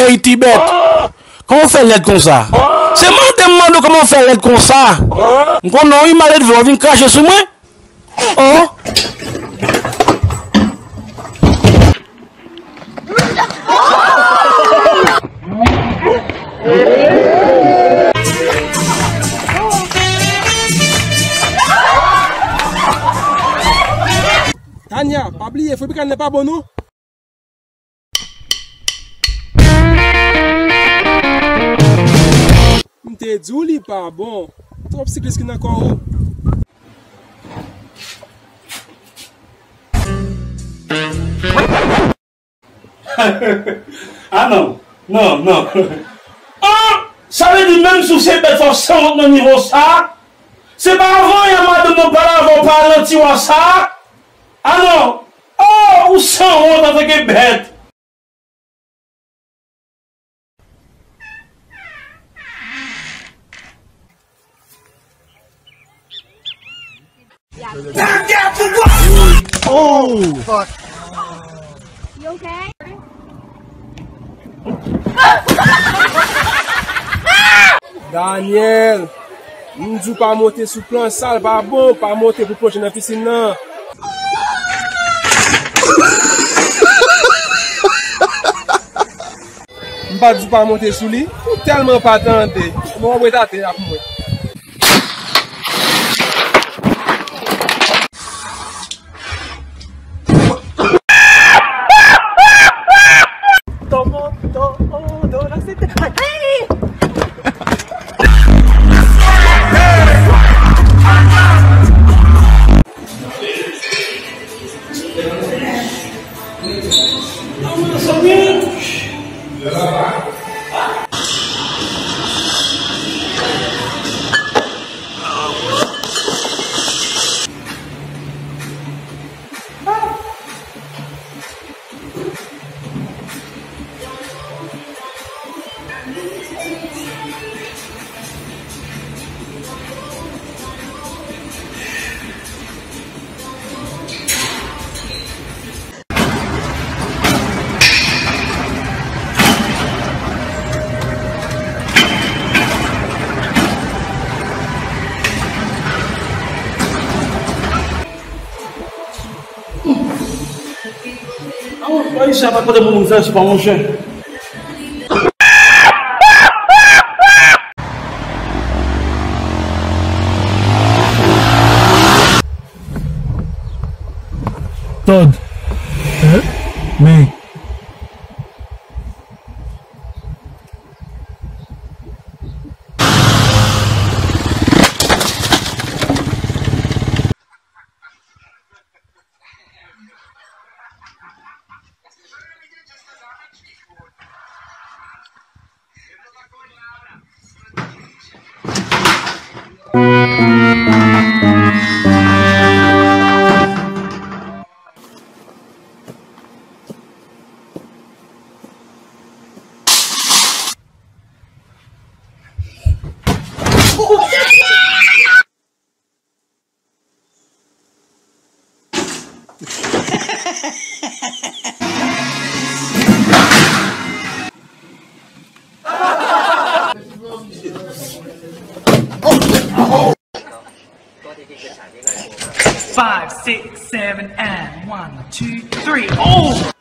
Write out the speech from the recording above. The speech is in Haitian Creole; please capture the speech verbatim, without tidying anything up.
Peyi Tibet. Kòman w fè lèd konsa? Se mande m mande w kòman w fè lèd konsa. M konnen w wi, maledve, w vin krache sou mwen. Oh. Tania, pa bliye, fo pikan nan pa bon non. M te di w li pa bon. Twòp siklis ki nan kò ou. Ah non, non, non. Ah, sa vle di menm si w se bèt fò w sanwont nan nivo sa. Se pa avan yè madanm nan pale avè w pa lanti w a sa. Ah non. Oh, ou sanwont antanke bèt. Oh! Fuck. You okay? Daniel, m di w pa monte sou planch sa, l pa bon, pa monte pou plonje nan pisin nan. M pa di w pa monte sou li, ou tèlman pa tande. Bon, w ap ret atè a pou mwen. Tò, tò, do, la, se te, hey! Ayicha pa kote pou moun fè sou pa monchè. Todd. Hein? Men. Five, six, seven, and one, two, three. Oh!